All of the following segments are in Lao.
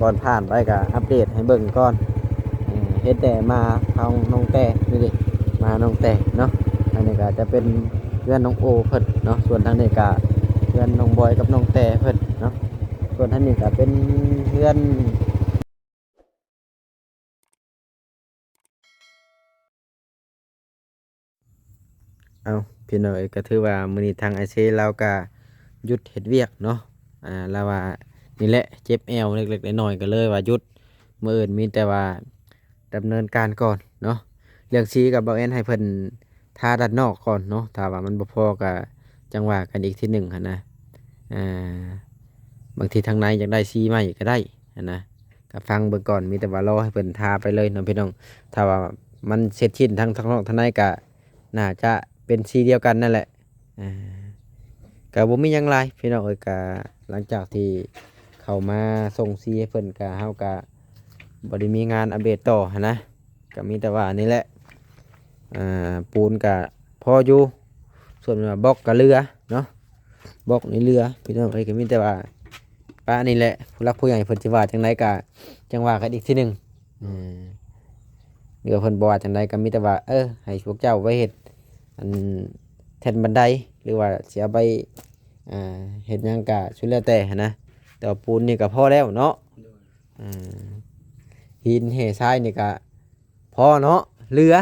ກ່ອນຜ່ານໄປກໍອັບເດດໃຫ້ເບິ່ງກ່ອນ. ເອີ ເຫັນແຕ່ມາທາງນ້ອງແຕ້ນີ້ເດ້ ມາຫານ້ອງແຕ້ເນາະ. ອັນນີ້ກໍຈະເປັນເຮືອນນ້ອງໂອເພິ່ນເນາະ, ສ່ວນທາງນີ້ກໍເຮືອນນ້ອງບອຍກັບນ້ອງແຕ້ເພິ່ນເນາະ, ສ່ວນທາງນີ້ກໍເປັນເຮືອນ ເອົ້າ ພີ່ນ້ອງເອີຍ, ກໍຖືວ່າມື້ນີ້ທາງອ້າຍເຊລາວກໍຢຸດເຮັດວຽກເນາະ. ອ່າ ລາວວ່ານີ້ແຫຼະ ເຈັບແອວເລັກໆນ້ອຍໆ ກໍເລີຍວ່າຢຸດ, ມື້ອື່ນມີແຕ່ວ່າດຳເນີນການກ່ອນເນາະ. ເລື່ອງສີກໍບໍ່ແອນໃຫ້ເພິ່ນ ທາດ້ານນອກກ່ອນເນາະ, ຖ້າວ່າມັນບໍ່ພໍກໍຈັ່ງວ່າກັນອີກທີໜຶ່ງຫັ້ນນະ. ອ່າ ບາງທີທາງໃນຢາກໄດ້ສີໃໝ່ກໍໄດ້ຫັ້ນນະ, ກໍຟັງເບິ່ງກ່ອນ, ມີແຕ່ວ່າລໍໃຫ້ເພິ່ນທາໄປເລີຍເນາະພີ່ນ້ອງ. ຖ້າວ່າມັນເສັດສິ້ນທັງທາງນອກທາງໃນ ກໍໜ້າຈະເປັນສີດຽວກັນນັ້ນແຫຼະ. ອ່າ ກໍບໍ່ມີຫຍັງຫຼາຍພີ່ນ້ອງເອີຍ, ກໍຫຼັງຈາກທີ່ເຂົ້າມາສົ່ງສີໃຫ້ເພິ່ນ ກໍເຮົາກໍບໍ່ໄດ້ມີງານອັບເດດຕໍ່ຫັ້ນນະ. ກໍມີແຕ່ວ່ານີ້ແຫຼະ ອ່າ ປູນກໍພໍຢູ່, ສ່ວນວ່າບລັອກກໍເຫຼືອເນາະ, ບລັອກນີ້ເຫຼືອພີ່ນ້ອງເອີຍ. ກໍມີແຕ່ວ່າປະນີ້ແຫຼະ, ຜູ້ຫຼັກຜູ້ໃຫຍ່ເພິ່ນຊິວ່າຈັ່ງໃດກໍຈັ່ງວ່າກັນອີກທີໜຶ່ງ. ເອີ ຫຼືວ່າເພິ່ນບໍ່ວ່າຈັ່ງໃດ ກໍມີແຕ່ວ່າ ເອີ ໃຫ້ພວກເຈົ້າໄວ້ເຮັດ ອັນ ແທ່ນບັນໄດ ຫຼືວ່າຊິເອົາໄປ ອ່າ ເຮັດຫຍັງກໍສຸດແລ້ວແຕ່ຫັ້ນນະ, ແຕ່ວ່າປູນນີ້ກໍພໍແລ້ວເນາະ. ໂດຍ ອ່າ ຫີນແຮ່ຊາຍນີ້ກໍພໍເນາະ, ເຫຼືອ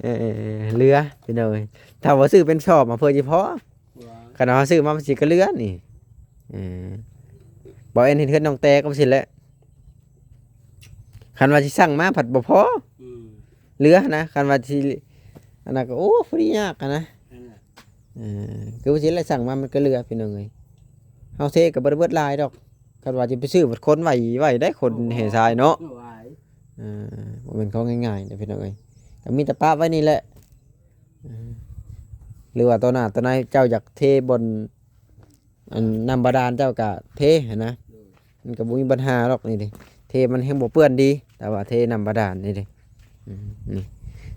ເຫຼືອ ເອີ ເຫຼືອພີ່ນ້ອງເອີຍ. ຖ້າວ່າຊື້ເປັນຊອບມາເພື່ອຊິພໍ, ຄັນວ່າເຮົາຊື້ມາມັນຊິກະເຫຼືອນີ້. ເອີ ບໍ່ແອນເຮັດເຮືອນນ້ອງແຕ້ກໍຊິແຫຼະ, ຄັນວ່າຊິສັ່ງມາພັດບໍ່ພໍ ອືມ ເຫຼືອນະ. ຄັນວ່າຊິອັນນັ້ນກໍ ໂອ້ ພໍດີຍາກຫັ້ນນະ. ເອີ ຄືວ່າຊິໄດ້ສັ່ງມາມັນກໍເຫຼືອພີ່ນ້ອງເອີຍ. ເຮົາເທກໍບໍ່ໄດ້ເບິດຫຼາຍດອກ, ຄັນວ່າຊິໄປຊື້ບັດຄົນໄຫວ ໄຫວໄດ໋ ຄົນແຮ່ຊາຍເນາະ. ເອີ ບໍ່ແມ່ນຂອງງ່າຍໆເດ້ພີ່ນ້ອງເອີຍ, ກໍມີແຕ່ປະໄວ້ນີ້ແຫຼະ. ເອີ ຫຼືວ່າຕໍ່ໜ້າຕໍ່ໃນເຈົ້າຢາກເທບ່ອນ ອັນ ນ້ຳບາດານເຈົ້າກະເທຫັ້ນນະ, ໂດຍ ມັນກະບໍ່ມີບັນຫາດອກ. ນີ້ເດ້ ເທມັນແຮ່ງບໍ່ເປື້ອນດີ, ແຕ່ວ່າເທນ້ຳບາດານນີ້ເດ້ ອືມ ນີ້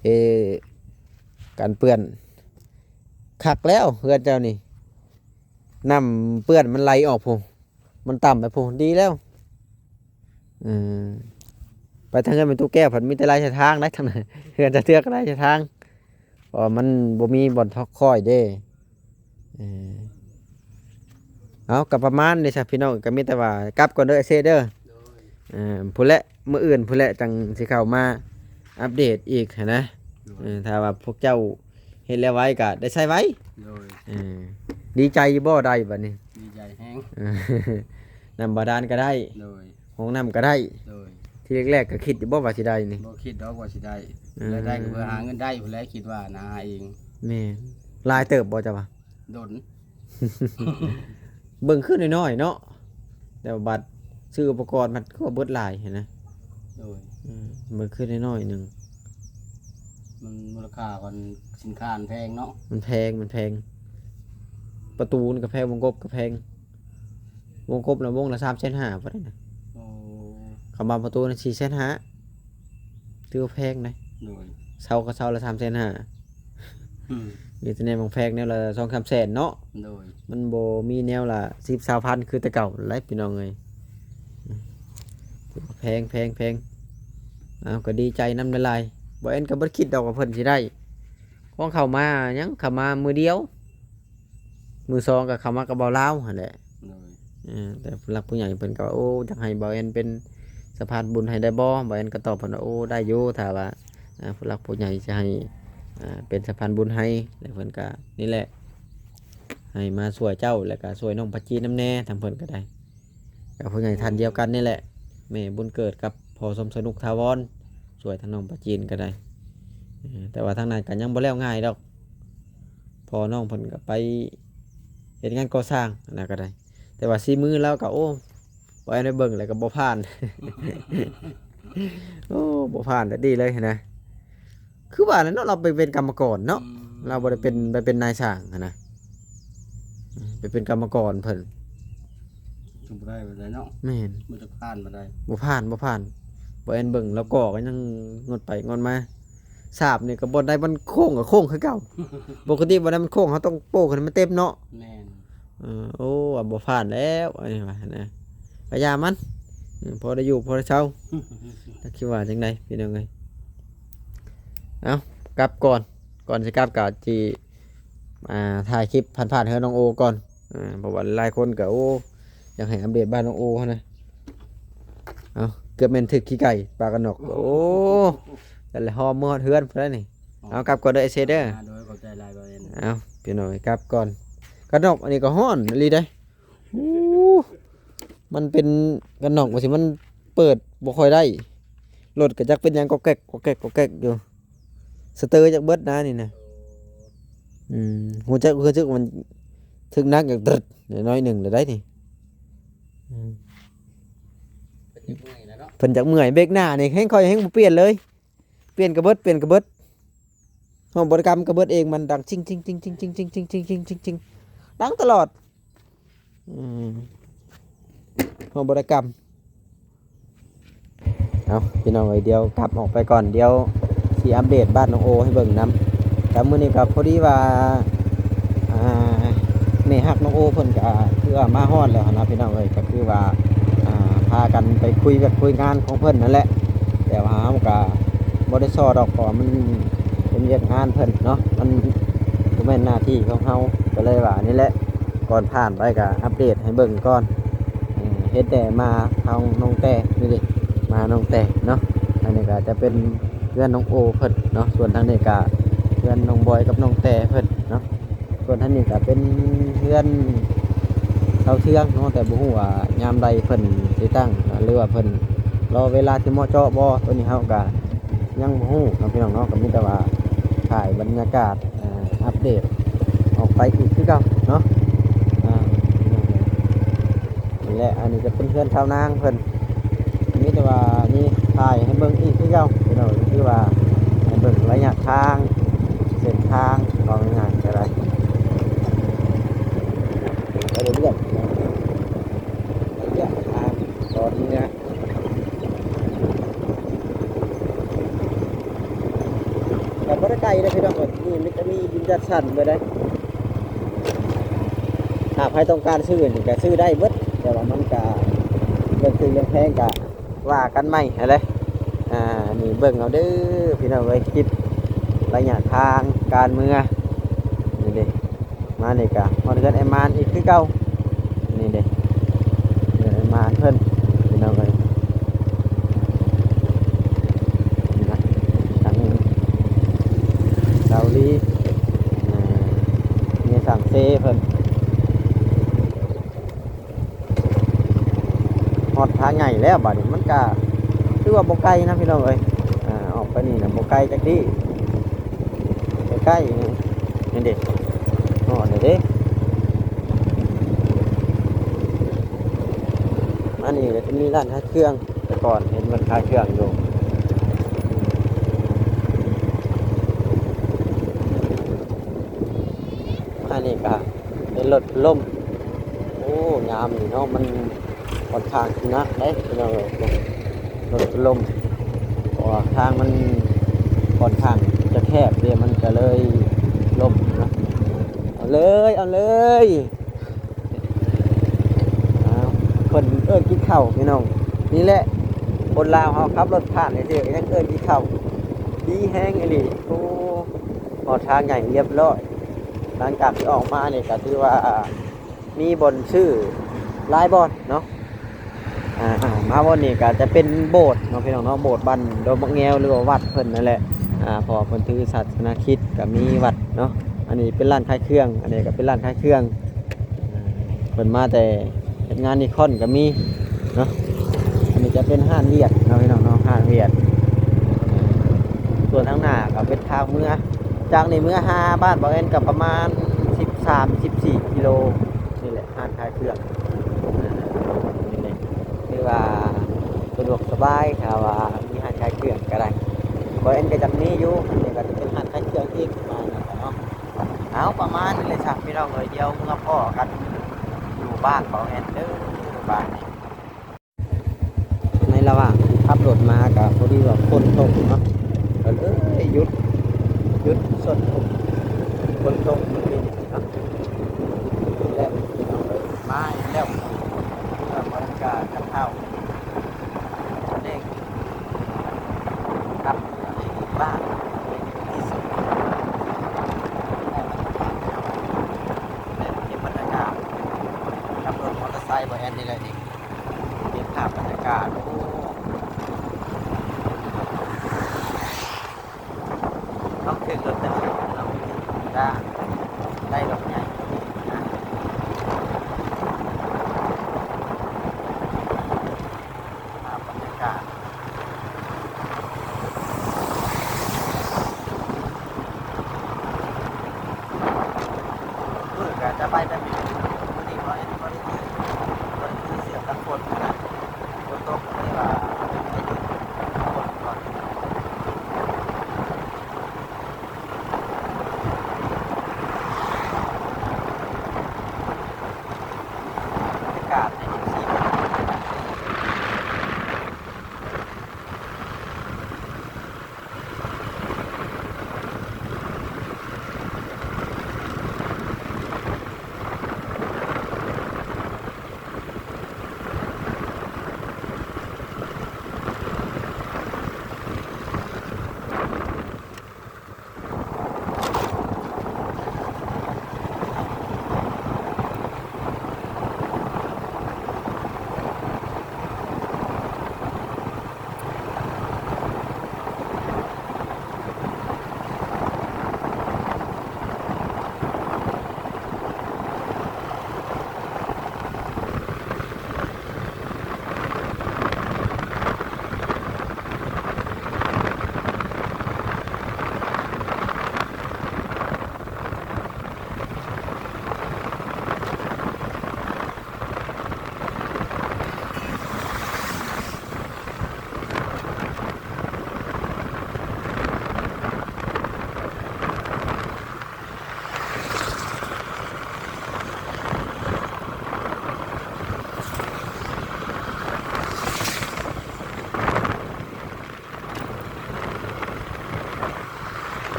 ເທກັນເປື້ອນ. ຄັກແລ້ວເຮືອນເຈົ້ານີ້ ນ້ຳເປື້ອນມັນໄຫຼອອກພຸ້ນ, ມັນຕ່ຳໄປພຸ້ນ ດີແລ້ວ. ເອີ ໄປທາງເຮືອນແມ່ຕູ້ແກ້ວພັດມີແຕ່ລາຍສາຍທາງໄດ໋, ທາງເຮືອນຕາເທືອກກໍລາຍສາຍທາງ, ເພາະວ່າມັນບໍ່ມີບ່ອນທອກຄ້ອຍເດ້. ເອີ ເອົາ ກໍປະມານນີ້ຊະພີ່ນ້ອງ, ກໍມີແຕ່ວ່າກັບກ່ອນເດີ ອ້າຍເຊເດີ. ໂດຍ ເອີ ພຸ້ນແຫຼະ ມື້ອື່ນພຸ້ນແຫຼະ ຈັ່ງຊິເຂົ້າມາອັບເດດອີກຫັ້ນນະ. ໂດຍ ເອີ ຖ້າວ່າພວກເຈົ້າ ເຮັດແລ້ວໄວກໍໄດ້ໃຊ້ໄວ. ໂດຍ ເອີ ດີໃຈຢູ່ບໍ່ໄດ້ບັດນີ້? ດີໃຈແຮງ. ເອີ ນ້ຳບາດານກໍໄດ້. ໂດຍ ຫ້ອງນ້ຳກໍໄດ້. ໂດຍ ທີແລກໆກໍຄິດຢູ່ບໍ່ວ່າຊິໄດ້ນີ້? ບໍ່ຄິດດອກວ່າຊິໄດ້. ເອີ ລາຍໄດ້ກໍເພື່ອຫາເງິນໄດ້ພຸ້ນແຫຼະ ຄິດວ່ານະ ຫາເອງ. ແມ່ນ. ຫຼາຍເຕີບບໍ່ເຈົ້າວ່າ? ດົນ. ເບິ່ງຄືນ້ອຍໆເນາະ, ແຕ່ວ່າບັດຊື້ອຸປະກອນມັນຄືວ່າເບິດຫຼາຍຫັ້ນນະ. ໂດຍ ເອີ ເບິ່ງຄືນ້ອຍໆໜຶ່ງ. ມັນມູນຄ່າຂອງສິນຄ້າມັນແພງເນາະ. ມັນແພງ ມັນແພງ. ປະຕູນີ້ກໍແພງ, ວົງກົບກໍແພງ. ວົງກົບນະ ວົງລະສາມແສນຫ້າພຸ້ນນະ. ໂອ້ ຄຳວ່າປະຕູນະສີ່ແສນຫ້າ ຖືວ່າແພງນະ. ໂດຍ ເສົາກໍເສົາລະສາມແສນຫ້າ. ອືມ ມີແຕ່ແນວແພງໆ ແນວລະສອງສາມແສນເນາະ. ໂດຍ ມັນບໍ່ມີແນວລະສິບຊາວພັນຄືແຕ່ເກົ່າແລ້ວພີ່ນ້ອງເອີຍ. ແພງ ແພງ ແພງ. ເອົາ ກໍດີໃຈນຳຫຼາຍໆ. ບໍ່ແອນກໍບໍ່ໄດ້ຄິດດອກວ່າເພິ່ນຊິໄດ້. ຂອງເຂົ້າມາຫຍັງ ເຂົ້າມາມື້ດຽວ ມື້ສອງກໍເຂົ້າມາກັບເບົາລາວຫັ້ນແຫຼະ. ໂດຍ ເອີ ແຕ່ຜູ້ຫຼັກຜູ້ໃຫຍ່ເພິ່ນກໍວ່າ ໂອ້ ຢາກໃຫ້ເບົາແອນເປັນສະພານບຸນໃຫ້ໄດ້ບໍ່? ເບົາແອນກໍຕອບເພິ່ນວ່າ ໂອ້ ໄດ້ຢູ່ ຖ້າວ່າ ອ່າ ຜູ້ຫຼັກຜູ້ໃຫຍ່ຈະໃຫ້ ອ່າ ເປັນສະພານບຸນໃຫ້. ແລ້ວເພິ່ນກໍນີ້ແຫຼະ ໃຫ້ມາຊ່ວຍເຈົ້າ ແລ້ວກໍຊ່ວຍນ້ອງປາຈີນນຳແດ່, ທາງເພິ່ນກໍໄດ້ ກັບຜູ້ໃຫຍ່ທ່ານດຽວກັນນີ້ແຫຼະ, ແມ່ບຸນເກີດກັບພໍ່ສົມສະໜຸກຖາວອນ ຊ່ວຍທາງນ້ອງປາຈີນກໍໄດ້. ເອີ ແຕ່ວ່າທາງນັ້ນກໍຍັງບໍ່ແລ້ວງ່າຍດອກ, ພໍ່ນ້ອງເພິ່ນກໍໄປເຮັດງານກໍ່ສ້າງຫັ້ນນະ ກໍໄດ້. ແຕ່ວ່າສີມືລາວກໍ ໂອ້ ບໍ່ໄດ້ເບິ່ງແລ້ວກໍບໍ່ຜ່ານ. ໂອ້ ບໍ່ຜ່ານແທ້ດີເລີຍຫັ້ນນະ. ຄືວ່າແຫຼະເນາະ, ລາວໄປເປັນກຳມະກອນເນາະ. ອືມ ລາວບໍ່ໄດ້ເປັນ ໄປເປັນນາຍຊ່າງຫັ້ນນະ, ໄປເປັນກຳມະກອນເພິ່ນ ກໍບໍ່ໄດ້ປານໃດເນາະ. ແມ່ນ. ບໍ່ຈັກຜ່ານປານໃດ. ບໍ່ຜ່ານ ບໍ່ຜ່ານ. ບໍ່ແອນເບິ່ງລາວກໍ ກໍຍັງງົດໄປງົດມາ. ສາບນີ້ກໍບໍ່ໄດ້, ມັນໂຄ້ງກໍໂຄ້ງຄືເກົ່າ. ປົກກະຕິບໍ່ໄດ້ມັນໂຄ້ງ, ເຮົາຕ້ອງໂປ້ຂຶ້ນໃຫ້ມັນເຕັມເນາະ. ແມ່ນ. ເອີ ໂອ້ ວ່າບໍ່ຜ່ານແລ້ວ ອັນນີ້ວ່ານະ. ພະຍາມັນ ອືມ ພໍໄດ້ຢູ່ພໍໄດ້ເຊົາ ຈັກຊິວ່າຈັ່ງໃດພີ່ນ້ອງເອີຍ. ເອົາ ກັບກ່ອນ ກ່ອນຊິກັບກໍຊິ ອ່າ ຖ່າຍຄລິບຜ່ານໆເຮືອນນ້ອງໂອກ່ອນ ອ່າ ເພາະວ່າຫຼາຍຄົນກໍ ໂອ້ ຢາກໃຫ້ອັບເດດບ້ານນ້ອງໂອຫັ້ນນະ. ເອົາ ເກືອບແມ່ນຖືກຂີ້ໄກ່ປາກັນນອກ ໂອ້ ແຕ່ລະຫໍ່ເມືອຮອດເຮືອນພຸ້ນແຫຼະນີ້. ເອົາ ກັບກ່ອນເດີ ອ້າຍເຊເດີ. ອ່າ ໂດຍ ຂອບໃຈຫຼາຍ ບ່າວແອນ. ເອົາ ພີ່ນ້ອງ ກັບກ່ອນ. ກັນນອກອັນນີ້ກໍຮ້ອນອີ່ຫຼີເດ້. ໂອ້ ມັນເປັນກັນນອກວ່າຊິ ມັນເປີດບໍ່ຄ່ອຍໄດ້ ລົດກໍຈັກເປັນຫຍັງ ກອກແກກ ກອກແກກ ກອກແກກຢູ່ ສະເຕີຈັກເບິດນະນີ້ນະ. ອືມ ຮູ້ຈັກ ຮູ້ສຶກມັນຖືກໜັກ ຢາກດຶດໜ້ອຍໜຶ່ງແລ້ວໄດ໋ນີ້. ອືມ ເພິ່ນຢາກເມື່ອຍແລ້ວເນາະ ເພິ່ນຢາກເມື່ອຍ. ເບຣກໜ້ານີ້ແຮງ ຂ້ອຍແຮງບໍ່ປ່ຽນເລີຍ ປ່ຽນກະເບິດ ປ່ຽນກະເບິດ. ຫ້ອງບໍລິກຳກະເບິດເອງ ມັນດັງຊິງ ຊິງ ຊິງ ຊິງ ຊິງ ຊິງ ຊິງ ຊິງ ຊິງ ຊິງ ຊິງ ຊິງ ຊິງ ຊິງ ດັງຕະຫຼອດ. ອືມ ຫ້ອງບໍລິກຳ. ເອົາ ພີ່ນ້ອງເອີຍ ດຽວກັບອອກໄປກ່ອນ ດຽວຊິອັບເດດບ້ານນ້ອງໂອໃຫ້ເບິ່ງນຳ. ແຕ່ມື້ນີ້ກໍພໍດີວ່າ ອ່າ ແມ່ຮັກນ້ອງໂອເພິ່ນກໍຄືວ່າມາຮອດແລ້ວຫັ້ນນະ ພີ່ນ້ອງເອີຍ. ກໍຄືວ່າ ອ່າ ພາກັນໄປຄຸຍວຽກຄຸຍງານຂອງເພິ່ນນັ້ນແຫຼະ ແຕ່ວ່າເຮົາກໍບໍ່ໄດ້ສໍ້ດອກ ເພາະວ່າມັນເປັນວຽກງານເພິ່ນເນາະ ມັນບໍ່ແມ່ນໜ້າທີ່ຂອງເຮົາ ກໍເລີຍວ່ານີ້ແຫຼະ. ກ່ອນຜ່ານໄປກໍອັບເດດໃຫ້ເບິ່ງກ່ອນ. ເອີ ເຫັນແຕ່ມາທາງນ້ອງແຕ້ນີ້ເດ້ ມາຫານ້ອງແຕ້ເນາະ. ອັນນີ້ກໍຈະເປັນເຮືອນນ້ອງໂອເພິ່ນເນາະ ສ່ວນທາງນີ້ກໍເຮືອນນ້ອງບອຍກັບນ້ອງແຕ້ເພິ່ນເນາະ. ສ່ວນທາງນີ້ກໍເປັນເຮືອນຊາວເທືອງເນາະ ແຕ່ບໍ່ຮູ້ວ່າຍາມໃດເພິ່ນຊິຕັ້ງ ຫຼືວ່າເພິ່ນລໍເວລາທີ່ເໝາະເຈາະບໍ່ ໂຕນີ້ເຮົາກໍຍັງບໍ່ຮູ້ເນາະ ພີ່ນ້ອງເນາະ. ກໍມີແຕ່ວ່າຖ່າຍບັນຍາກາດ ເອີ ອັບເດດອອກໄປອີກຄືເກົ່າເນາະ. ອ່າ ນີ້ແຫຼະ ອັນນີ້ຈະເປັນເຮືອນຊາວນາງເພິ່ນ ມີແຕ່ວ່ານີ້ຖ່າຍໃຫ້ເບິ່ງອີກຄືເກົ່າ ພີ່ນ້ອງ ຄືວ່າໃຫ້ເບິ່ງໄລຍະທາງ ເສັ້ນທາງ ເວົ້າງ່າຍໆກໍໄດ້ ໄປເລື້ອຍໆ ໄລຍະທາງຕອນເມືອ ກໍບໍ່ໄດ້ໄກເດ້ພີ່ນ້ອງເອີຍ ນີ້ມັນຈະມີດິນຈັດສັນເບິດເດ້. ຖ້າໃຜຕ້ອງການຊື້ນີ້ກໍຊື້ໄດ້ເບິດ ແຕ່ວ່າມັນກໍເລື່ອງຖືກເລື່ອງແພງກໍວ່າກັນໃໝ່ຫັ້ນແຫຼະ. ອ່າ ນີ້ເບິ່ງເອົາເດີພີ່ນ້ອງເອີຍ ຄລິບໄລຍະທາງການເມືອ ນີ້ເດ້. ມານີ້ກະຮອດເຮືອນອ້າຍມານອີກຄືເກົ່າ ນີ້ເດ້ ເຮືອນອ້າຍມານເພິ່ນ ພີ່ນ້ອງເອີຍ ນີ້ນະ ທາງເກົາຫຼີ ອ່າ ເມສັງເຊເພິ່ນ. ຮອດທາງໃຫຍ່ແລ້ວ ບາດນີ້ມັນກະຖືວ່າບໍ່ໄກນະພີ່ນ້ອງເອີຍ. ອ່າ ອອກໄປນີ້ນະບໍ່ໄກຈັກດີ້ ໃກ້ໆ ນີ້ເດ້ ຮອດແລ້ວເດ້. ມານີ້ກໍຈະມີຮ້ານຂາຍເຄື່ອງ ແຕ່ກ່ອນເຫັນເພິ່ນຂາຍເຄື່ອງຢູ່. ອັນນີ້ກໍເປັນລົດລົມ ໂອ້ ຍາມນີ້ເນາະ ມັນຂ້ອນຂ້າງຊິໜັກເດ້ພີ່ນ້ອງເອີຍ ລົດລົມ ເພາະວ່າທາງມັນຂ້ອນຂ້າງຈະແຄບເດ້ ມັນກໍເລີຍລົ້ມນະ. ເອົາເລີຍ ເອົາເລີຍ ອ້າວ ເພິ່ນເອີ້ນກິນເຂົ້າພີ່ນ້ອງ. ນີ້ແຫຼະ ຄົນລາວເຮົາຂັບລົດຜ່ານຊື່ໆ ກໍຍັງເອີ້ນກິນເຂົ້າ ດີແຮງອີ່ຫຼີ. ໂອ້ ຮອດທາງໃຫຍ່ຮຽບຮ້ອຍ. ຫຼັງຈາກທີ່ອອກມານີ້ກໍຖືວ່າມີບ່ອນຊື້ຫຼາຍບ່ອນເນາະ. ອ່າ ອ່າ ມາບ່ອນນີ້ກໍຈະເປັນໂບດເນາະ ພີ່ນ້ອງເນາະ ໂບດບ້ານດອນໝາກແງວ ຫຼືວ່າວັດເພິ່ນນັ້ນແຫຼະ. ອ່າ ເພາະວ່າເພິ່ນຖືສາສະໜາຄຣິດ ກໍມີວັດເນາະ. ອັນນີ້ເປັນຮ້ານຂາຍເຄື່ອງ ອັນນີ້ກໍເປັນຮ້ານຂາຍເຄື່ອງ. ເພິ່ນມາແຕ່ເຮັດງານນິຄອນກໍມີເນາະ. ອັນນີ້ຈະເປັນຮ້ານຫວຽດເນາະ ພີ່ນ້ອງເນາະ ຮ້ານຫວຽດ. ສ່ວນທາງໜ້າກໍເປັນທາງເມືອ ຈາກນີ້ເມືອຫາບ້ານບ່າວແອນກໍປະມານສິບສາມ ສິບສີ່ກິໂລນີ້ແຫຼະ ຮ້ານຂາຍເຄື່ອງ. ນີ້ແຫຼະ ຖືວ່າສະດວກສະບາຍ ຖ້າວ່າມີຮ້ານຂາຍເຄື່ອງກໍໄດ້. ບ່າວແອນກໍຢາກມີຢູ່ ອັນນີ້ກໍຈະເປັນຮ້ານຂາຍເຄື່ອງອີກປະມານນັ້ນແຫຼະເນາະ. ເອົາ ປະມານນີ້ແຫຼະຊະ ພີ່ນ້ອງເອີຍ ດຽວມາພໍ້ກັນຢູ່ບ້ານບ່າວແອນເດີ ບາດນີ້. ໃນລະຫວ່າງທີ່ຂັບລົດມາກໍພໍດີວ່າຝົນຕົກເນາະ ກໍເລີຍຢຸດ ຢຸດຊົນ ຝົນຕົກມື້ນີ້ເນາະ. ແລ້ວພີ່ນ້ອງເອີຍ ມາອີກແລ້ວ ເພື່ອມາການ ເຂົ້າເລັ່ງກັບບ້ານທີ່ສຸດ ແບບເກັບບັນຍາກາດ ຂັບລົດມໍເຕີໄຊບໍ່ແອນນີ້ແຫຼະນີ້ ເກັບພາບບັນຍາກາດ ໂອ້ ຕ້ອງຖືກລົດຈັກສິບເນາະ ໄດ້ ໄດ້ລົດໃຫຍ່ກວ່ານີ້ນະ ພາບບັນຍາກາດ ມື້ກະຈະໄປແບບນີ້ ມື້ນີ້ບໍ່ໄດ້ ບໍ່ໄດ້ ບໍ່ໄດ້ຖືເສື້ອກັນຝົນນະ ຝົນຕົກ ກໍເລີຍວ່າໃຫ້ດຶງຝົນກ່ອນ. ບັນຍາກາດໃນເອັມຊີ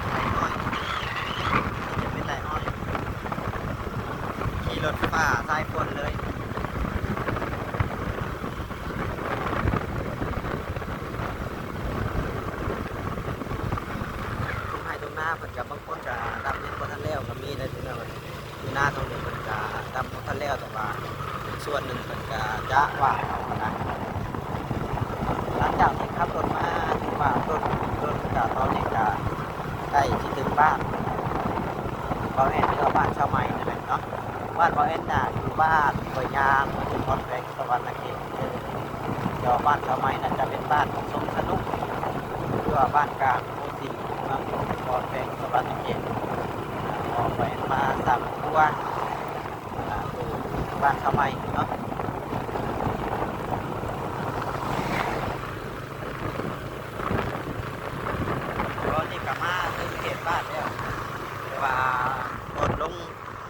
ໄຮ່ອ້ອຍ ຈະເປັນໄຮ່ອ້ອຍ ຂີ່ລົດຟ້າສາຍຝົນເລີຍ. ທົ່ງໄຮ່ທົ່ງນາເພິ່ນກະ ບາງຄົນກະດຳຍັງບໍ່ທັນແລ້ວກະມີໄດ໋ ພີ່ນ້ອງເອີຍ. ຢູ່ນາຕົງນີ້ເພິ່ນກະດຳບໍ່ທັນແລ້ວ ແຕ່ວ່າສ່ວນໜຶ່ງເພິ່ນກະຈະຫວ່ານເອົາຫັ້ນນະ. ຫຼັງຈາກທີ່ຂັບລົດມາ ຖືວ່າດົນ ດົນກະ ຕອນນີ້ກະໃກ້ຊິເຖິງບ້ານບ່າວແອນ ຫຼືວ່າບ້ານຊາວໃໝ່ນັ້ນແຫຼະເນາະ. ບ້ານບ່າວແອນນະ ຢູ່ບ້ານຫ້ວຍຍາງ ເມືອງເຊໂປນ ແຂວງສະຫວັນນະເຂດເດີ. ແຕ່ວ່າບ້ານຊາວໃໝ່ນັ້ນຈະເປັນບ້ານສົມທະນຸ ຫຼືວ່າບ້ານກາງໂພຊິງ ເມືອງເຊໂປນ ແຂວງສະຫວັນນະເຂດ. ອອກໄປມາສາມຄົວ ອ່າ ຢູ່ບ້ານຊາວໃໝ່ເນາະ. ຕອນນີ້ກະມາເຖິງເຂດບ້ານແລ້ວ ແຕ່ວ່າຕອນລົງ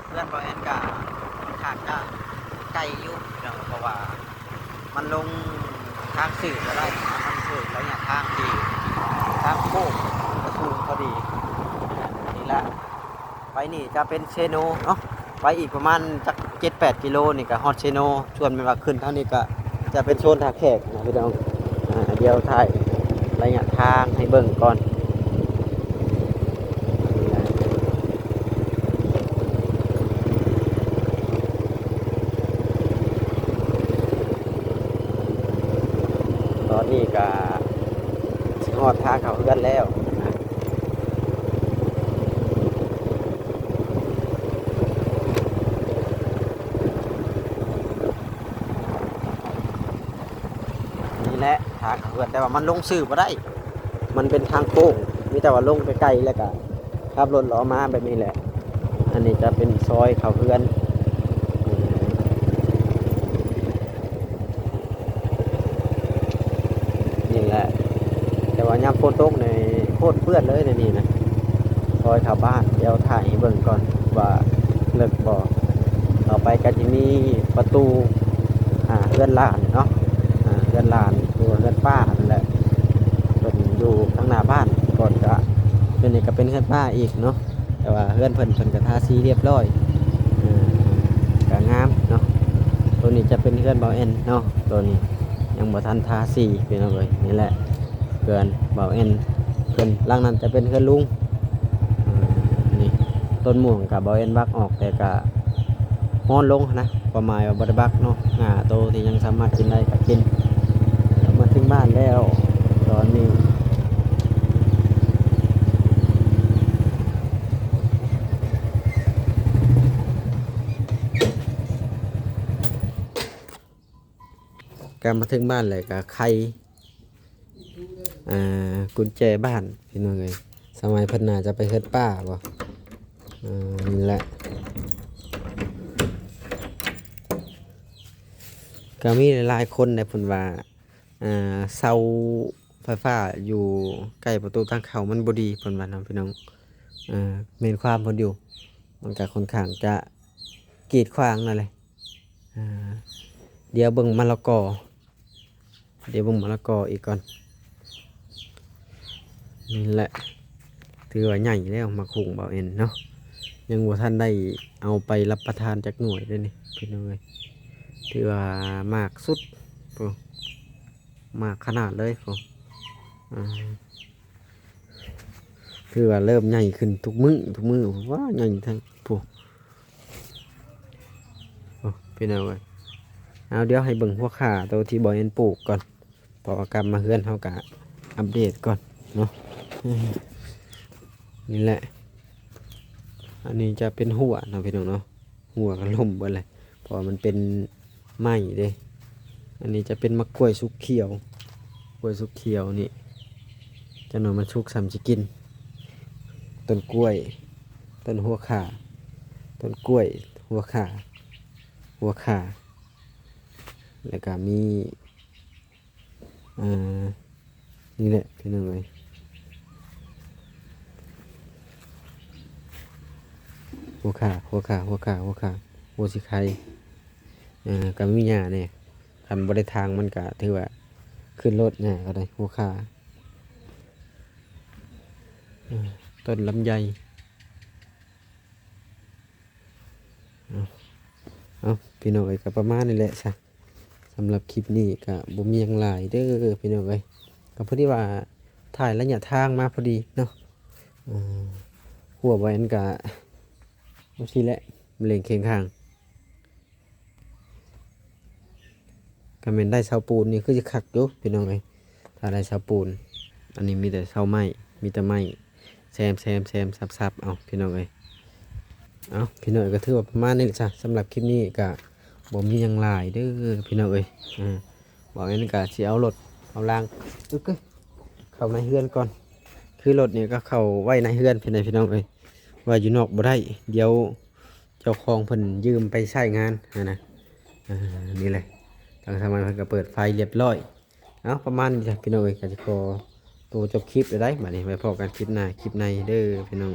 ເຮືອນບ່າວແອນກະຂ້ອນຂ້າງຈະໄກຢູ່ພີ່ນ້ອງ ເພາະວ່າມັນລົງທາງຊື່ບໍ່ໄດ້ນະ ມັນຖືກໄລຍະທາງທີ່ທາງໂຄ້ງ ມັນກະສູງພໍດີ. ນີ້ລະ ໄປນີ້ຈະເປັນເຊໂນເນາະ ໄປອີກປະມານຈັກເຈັດແປດກິໂລນີ້ກະຮອດເຊໂນ. ສ່ວນແມ່ນວ່າຂຶ້ນທາງນີ້ກະຈະເປັນໂຊນທ່າແຂກນະພີ່ນ້ອງ. ອ່າ ດຽວຖ່າຍໄລຍະທາງໃຫ້ເບິ່ງກ່ອນ. ຕອນນີ້ກະຊິຮອດທາງເຂົ້າເຮືອນແລ້ວ. ນີ້ແຫຼະທາງເຂົ້າເຮືອນ ແຕ່ວ່າມັນລົງຊື່ບໍ່ໄດ້ ມັນເປັນທາງໂຄ້ງ ມີແຕ່ວ່າລົງໄກໆ ແລ້ວກະຂັບລົດເລາະມາແບບນີ້ແຫຼະ. ອັນນີ້ຈະເປັນຊອຍເຂົ້າເຮືອນ. ນີ້ແຫຼະ ແຕ່ວ່າຍາມຝົນຕົກນີ້ໂຄດເປື້ອນເລີຍໃນນີ້ນະ ຊອຍເຂົ້າບ້ານ. ດຽວຖ່າຍໃຫ້ເບິ່ງກ່ອນວ່າເລິກບໍ່. ຕໍ່ໄປກະຊິມີປະຕູ ອ່າ ເຮືອນຫຼານເນາະ ອ່າ ເຮືອນຫຼານ ຫຼືວ່າເຮືອນປ້າຫັ້ນແຫຼະ ເພິ່ນຢູ່ທາງໜ້າບ້ານກ່ອນ. ກະ ເຮືອນນີ້ກະເປັນເຮືອນປ້າອີກເນາະ ແຕ່ວ່າເຮືອນເພິ່ນ ເພິ່ນກະທາສີຮຽບຮ້ອຍ ເອີ ກະງາມເນາະ. ເພິ່ ຕົວນີ້ຈະເປັນເຮືອນບ່າວແອນເນາະ ຕົວນີ້ຍັງບໍ່ທັນທາສີພີ່ນ້ອງເອີຍ. ນີ້ແຫຼະເຮືອນບ່າວແອນ ເຮືອນຫຼັງນັ້ນຈະເປັນເຮືອນລຸງ. ນີ້ຕົ້ນມ່ວງກະບ່າວແອນບັກອອກ ແຕ່ກະ ຮ້ອນລົງນະ ຄວາມໝາຍວ່າບໍ່ໄດ້ບັກເນາະ ຫຍ້າໂຕທີ່ຍັງສາມາດກິນໄດ້ກໍກິນ. ມາເຖິງບ້ານແລ້ວຕອນນີ້ ກໍມາເຖິງບ້ານແລ້ວກໍໄຂ ອ່າ ກຸນແຈບ້ານພີ່ນ້ອງເອີຍ. ສະໄໝເພິ່ນໜ້າຈະໄປເຮືອນປ້າບໍ່? ເອີ ນີ້ແຫຼະ ກໍມີຫຼາຍໆຄົນໄດ໋ເພິ່ນວ່າ ອ່າ ເສົາໄຟຟ້າຢູ່ໃກ້ປະຕູທາງເຂົ້າມັນບໍ່ດີ ເພິ່ນວ່າເນາະພີ່ນ້ອງ. ເອີ ແມ່ນຄວາມເພິ່ນຢູ່ ມັນກໍຄ່ອນຂ້າງຈະກີດຂວາງນັ້ນແຫຼະ. ອ່າ ດຽວເບິ່ງມະລະກອ ດຽວເບິ່ງມະລະກອອີກກ່ອນ. ນີ້ແຫຼະ ຖືວ່າໃຫຍ່ແລ້ວ ໝາກຫຸ່ງບ່າວແອນເນາະ ຍັງບໍ່ທັນໄດ້ເອົາໄປຮັບປະທານຈັກໜ່ວຍເດ້ນີ້ພີ່ນ້ອງເອີຍ. ຖືວ່າໝາກສຸດ ໂອ້ ໝາກຂະໜາດເລີຍ ໂອ້ ອ່າ ຄືວ່າເລີ່ມໃຫຍ່ຂຶ້ນທຸກມື້ ທຸກມື້ ວ້າ ໃຫຍ່ແທ້ ໂອ້ ໂອ້ ພີ່ນ້ອງເອີຍ. ເອົາ ດຽວໃຫ້ເບິ່ງຫົວຂ່າໂຕທີ່ບ່າວແອນປູກກ່ອນ ເພາະວ່າກັບມາເຮືອນເຮົາກະອັບເດດກ່ອນເນາະ. ນີ້ແຫຼະ ອັນນີ້ຈະເປັນຮົ້ວເນາະ ພີ່ນ້ອງເນາະ ຮົ້ວກໍລົ້ມເບິດແຫຼະ ເພາະວ່າມັນເປັນໄມ້ເດ້. ອັນນີ້ຈະເປັນໝາກກ້ວຍສຸກຂຽວ ກ້ວຍສຸກຂຽວນີ້ ຈັກໜ່ອຍມັນສຸກຊ້ຳຊິກິນ. ຕົ້ນກ້ວຍ ຕົ້ນຫົວຂ່າ ຕົ້ນກ້ວຍ ຫົວຂ່າ ຫົວຂ່າ ແລ້ວກໍມີ ອ່າ ນີ້ແຫຼະພີ່ນ້ອງເອີຍ ຫົວຂ່າ ຫົວຂ່າ ຫົວຂ່າ ຫົວຂ່າ ຫົວສີໄຄ. ເອີ ກໍມີຫຍ້າແດ່ ຄັນບໍ່ໄດ້ຖາງມັນກໍຖືວ່າຂຶ້ນໂລດ ຫຍ້າກໍໄດ້ ຫົວຂ່າ. ເອີ ຕົ້ນລຳໄຍ. ເອົາ ເອົາ ພີ່ນ້ອງເອີຍ ກໍປະມານນີ້ແຫຼະຊະ. ສຳລັບຄລິບນີ້ກໍບໍ່ມີຫຍັງຫຼາຍເດີພີ່ນ້ອງເອີຍ ກໍພໍດີວ່າຖ່າຍໄລຍະທາງມາພໍດີເນາະ. ເອີ ຮົ້ວບ່າວແອນກໍຈັ່ງຊີ້ແຫຼະ ມະເລັງຄຽງຂ້າງ. ຄັນແມ່ນໄດ້ເສົາປູນນີ້ຄືຊິຄັກຢູ່ພີ່ນ້ອງເອີຍ ຖ້າໄດ້ເສົາປູນ. ອັນນີ້ມີແຕ່ເສົາໄມ້ ມີແຕ່ໄມ້ ແຊມໆໆ ສັບໆ ເອົາພີ່ນ້ອງເອີຍ. ເອົາ ພີ່ນ້ອງເອີຍ ກໍຖືວ່າປະມານນີ້ແຫຼະຊະ ສຳລັບຄລິບນີ້ກໍບໍ່ມີຫຍັງຫຼາຍເດີພີ່ນ້ອງເອີຍ. ອ່າ ບ່າວແອນກໍຊິເອົາລົດເອົາລາງ ອຶກ ເຂົ້າໃນເຮືອນກ່ອນ ຄືລົດນີ້ກໍເຂົ້າໄວ້ໃນເຮືອນພີ່ນ້ອງເອີຍ ວ່າຢູ່ນອກບໍ່ໄດ້ ດຽວເຈົ້າຂອງເພິ່ນຢືມໄປໃຊ້ງານຫັ້ນນະ. ອ່າ ນີ້ແຫຼະ ທາງສາມານເພິ່ນກໍເປີດໄຟລຽບຮ້ອຍ. ເອົາ ປະມານນີ້ຈ້ະພີ່ນ້ອງເອີຍ ກໍຊິຂໍໂຕຈົບຄລິບແລ້ວໄດ໋ ບາດນີ້ໄວ້ພໍ້ກັນຄລິບໜ້າ ຄລິບໃນເດີພີ່ນ້ອງ.